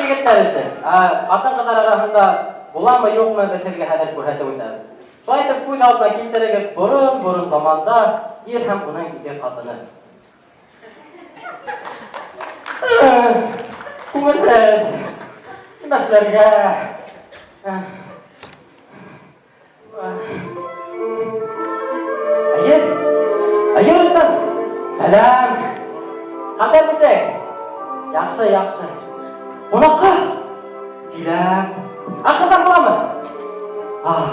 егетләр эше. Ә хатын-кызлар арасында буламы, юкмы, без һеҙгә хәҙер күрһәтеп үтәбеҙ. Шулай итеп, күҙ алдына килтерегеҙ, борон-борон заманда ир һәм уның ике ҡатыны. Күңелһеҙ. Нимә эшләргә? Әйе, әйе, Рөстәм. Сәлам. Хәлдәр нисек? Яҡшы, яҡшы. Ҡунаҡҡа? Киләм. Ә ҡыҙҙар буламы? Ах.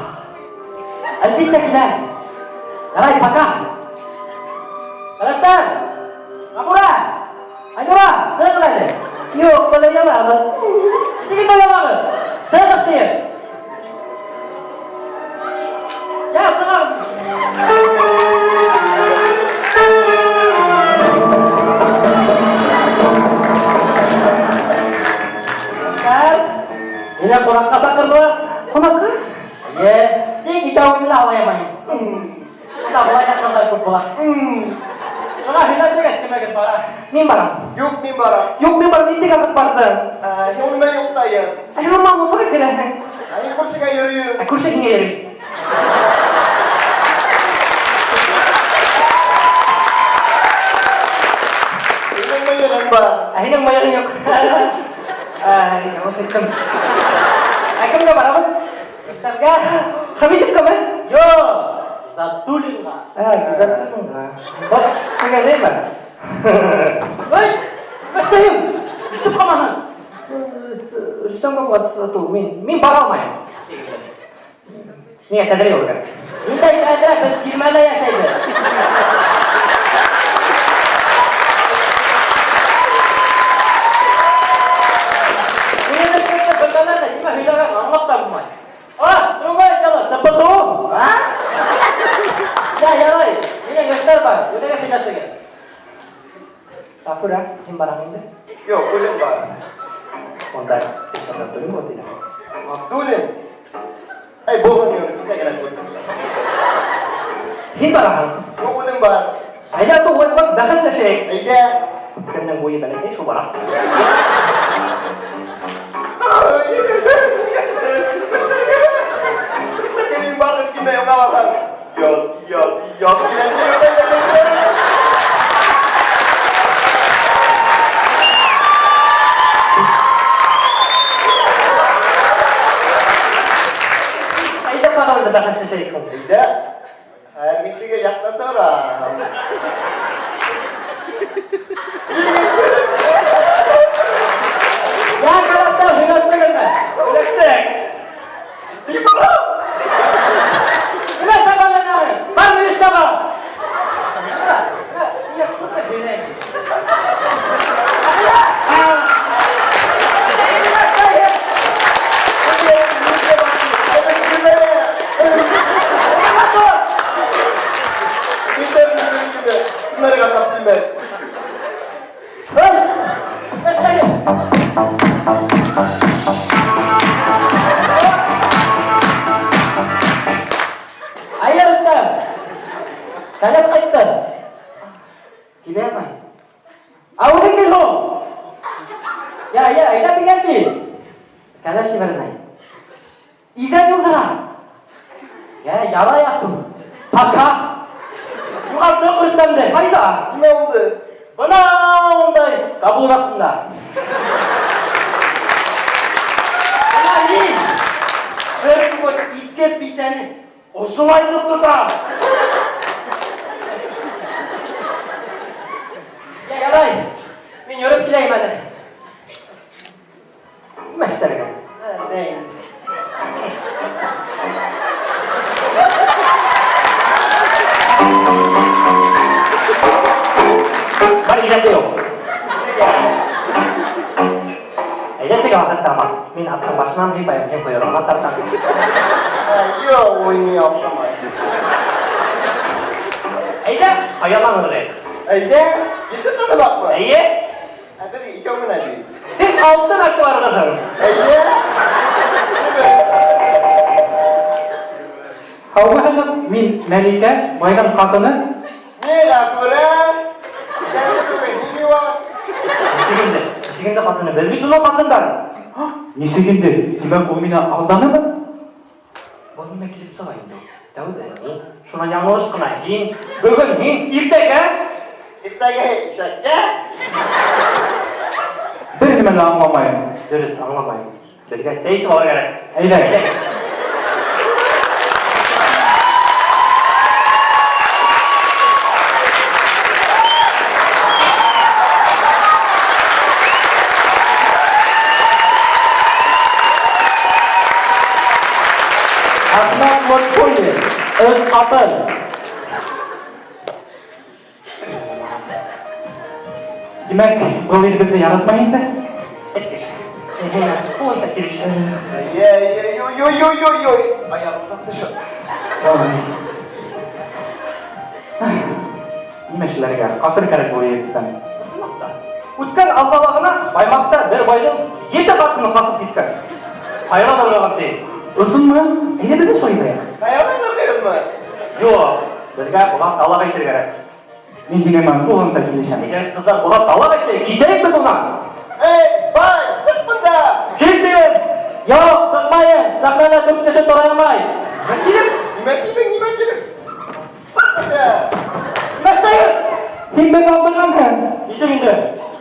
Әлбиттә киләм. Ярай, пока. Рөстәм! Ғафура! Айнура, сығығыҙ әле. Юк, без оялабыз. Нисек инде оялабыз? Сығығыҙ тием. Я, сығам. Яшьтәр, мине ҡунаҡҡа саҡырҙылар. Ҡунаҡҡа? Эйе, тик икәүеңде лә алаймайым. Унда былай да ҡыҙҙар күп була. Шуңа һөйләшегеҙ, кемегеҙ бара. Мин барам. Юк, мин барам. Юк, мин барам, мин теге ваҡыт барҙым. Ә, һин мин йоҡтайым. Ә һин мама мунсаға керәһең. Ә мин күршегә йөрөйөм. Ә күрше һиңә йөрөй. Һинең мыйығың бар. Ә һинең мыйығың юҡ. Ә, ялгыш әйттем. Ә кемгә барабыҙ? Рөстәмгә? Хәмитовкамы? Юк, Затулинға. Ә, Затулинға. Вот, дигәнеме? Ой, Рөстәм, ишетеп ҡалмаһын. Рөстәмгә булғас, ту, мин, мин бара алмайым. Миңә тәҙрә йыуырға кәрәк. Ниндәй тәҙрә, беҙ тирмәлә йәшәйбеҙ. Университетта белгәннәр ҙә нимә һөйләгәнен аңлап та булмай. А, другое дело, СПТУ. А? Я, ярай, минең эштәр бар, үҙегеҙ һөйләшегеҙ. Ғафура, һин бараң инде. Юк, үзем бар. Унда Илшат Абдуллин була тиҙәр. Абдуллин? Әй, булһын юк, кисә генә күрдем. Һин бараһың. Юк, үзем бар. Әйҙә, туғай булғас, бәхәсләшәйек. Әйҙә. Кемдең буйы бәләкәй, шул бара. Мин барып килмәй, уңа барһаң. Ят, ят, ят килә, Әйҙә, тағы бәхәсләшәйек һуң. Әйҙә. Хәҙер мин теге яҡта торам. Я, кәләштәр, һөйләштегеҙме? Һөйләштек. Мин барам. Нимә сабаланаһың? Бар мөйөшкә бар. Мына, мына, нигә күпме һөйләйем? Әхилә! Нимә эшләйһең? Нимә тор? Эй, нимә эшләйһең? Әйе, Рөстәм. Кәләш ҡайтты. Киләме? Ә үҙең кил һуң. Я, я, әйҙә миңә кил. Кәләш ебәрмәй. Иҙән юҙыра. Я, ярай ату. Пока. Юғалттыҡ Рөстәмде. Ҡайҙа? Нимә булды? Бына ундай каблук аҫтында. Бына мин бер түгел ике бисәне ошолайтып тотам. Я, ярай. Мин йөрөп киләйем әле. Нимә эшләргә? Ней? Бар идәндә юҡ. Нигә? Әйҙә теге ваҡытта бар. Мин аттың башынан һыйпайым, һин ҡойроғонан тартаң. Юк, уй миңә оҡшамай. Әйҙә, хыялланып алайыҡ. Әйҙә, ете ҡаҙымаҡмы? Эйе. Ә беҙ икәү генә бит. Һин алты мәртәбә ырғырһың. Әйҙә. Һаумыһығыҙ, мин Мәликә, байҙың ҡатыны. Ни Ғәфүрә? Идәнде түгел, ни дива? Нисек инде? Нисек инде ҡатыны? Беҙ бит уның ҡатындары. Нисек инде? Димәк, ул мине алданымы? Был нимә килеп сыға инде ул? Тәүҙә мин, шунан яңылыш ҡына һин, бөгөн һин, иртәгә? Иртәгә ишәккә. Бер нимә лә аңламайым. Дөрөҫ, аңламайым. Беҙгә сәй эсеп алырға кәрәк. Әйҙә. Әхмәт Лотфуллин, Өс ҡатын. Димәк, был ир беҙҙе яратмай инде? Эт кеше. Һиңә ҡулыңса килешә. Ой-ой-ой-ой-ой-ой. Аяғымдан төшә. Ой. Нимә эшләргә? Ҡасыр кәрәк был егеттән. Ысынлап та. Үткән аҙнала ғына Баймаҡта бер байҙың ете ҡатыны ҡасып киткән. Ҡайҙа барған ти? Ысынмы? Әйҙә беҙ ҙә шулай итәйек. Аяғынан ырғыйбыҙмы? Юҡ, беҙгә быға талаҡ әйтергә кәрәк. Мин һинең менән тулыһынса килешәм. Әйҙәгеҙ, ҡыҙҙар, быға талаҡ әйтәйек, китәйек беҙ бынан. Эй, бай, сыҡ бында! Китем! Юҡ, сыҡмайым! Сәхнәлә дүрт кеше тора алмай. Нимә тинең? Нимә тинең, нимә тинең? Сыҡ инде! Нимә эшләйһең? Һин беҙҙе алдағанһың. Нисек инде?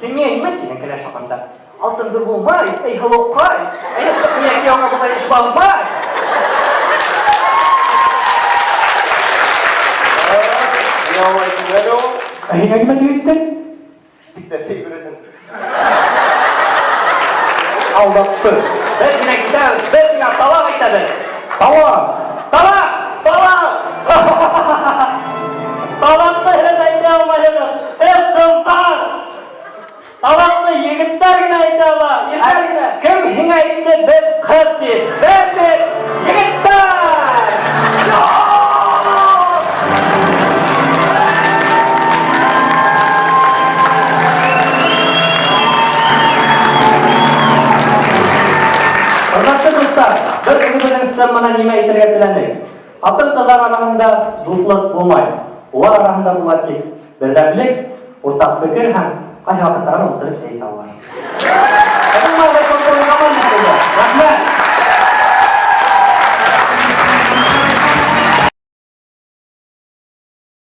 Һин миңә нимә тинең кәләш хаҡында? Алтынды булмай, эй һылыуҡай. Әйҙә сыҡ миңә кейәүгә былай эш бармай. Миңә улай тимәне ул. Ә һиңә нимә тип әйтте? Тик тә тейберәтен. Алдаҡсы. Беҙ һиңә китәбеҙ, беҙ һиңә талаҡ әйтәбеҙ. Талаҡ! Талаҡ! Талаҡ! Талаҡты һеҙ әйтә алмайһығыҙ. Һеҙ ҡыҙҙар! Талаҡты егеттәр генә әйтә ала, ирҙәр генә. Кем һиңә әйтте беҙ ҡыҙ тип? Беҙ бит егеттәр! Юҡ! Хөрмәтле дуҫтар, беҙ үҙебеҙҙең сцена менән нимә әйтергә теләнек? Ҡатын-ҡыҙҙар араһында дуҫлыҡ булмай. Улар араһында була тик берҙәмлек, уртаҡ фекер һәм ҡайһы ваҡытта ғына ултырып сәй эсә алалар. Беҙҙең командасы. Рәхмәт!